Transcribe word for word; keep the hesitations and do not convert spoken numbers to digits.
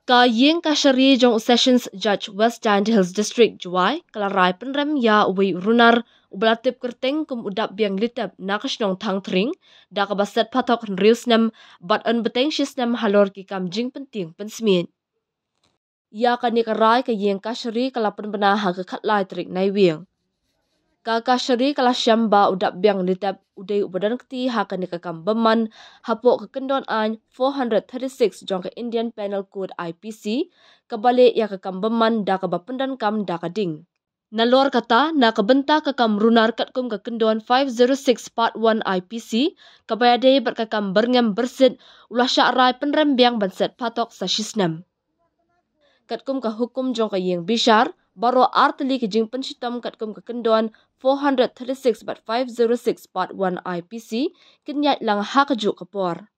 Ka ïing kashari jong u Sessions Judge West Jaintia Hills District, Jowai, ka la rai pynrem ïa uwei u runar uba la tip kyrteng kum u Dapbiang Litep na ka shnong Thangthring da kaba set phatok hynriew snem bad yn bteng shi snem halor ki kam jingpyntieng pynsmiej. Ïa kane ka rai ka ïing kashari ka la pynbna ha ka khatlai tarik Naiwieng. Ka kashari ka la shem ba u Dapbiang Litep u dei uba don kti ha kane ka kam bymman hapoh ka kyndon aiñ four hundred thirty-six jong ka Indian Penal Code, I P C, kaba leh ïa ka kam bymman da kaba pyndonkam da ka ding. Nalor kata, na ka bynta ka kam runar katkum ka kyndon five zero six part one I P C, kaba ïadei bad ka kam byrngem byrsit, u la shah rai pynrem biang ban set phatok sa shi snem. Katkum ka hukum jong ka ïing bishar, baroh ar tylli ki jingpynshitom katkum ka kyndon four hundred thirty-six bad five zero six part one I P C kin ïaid lang ha kajuh ka por.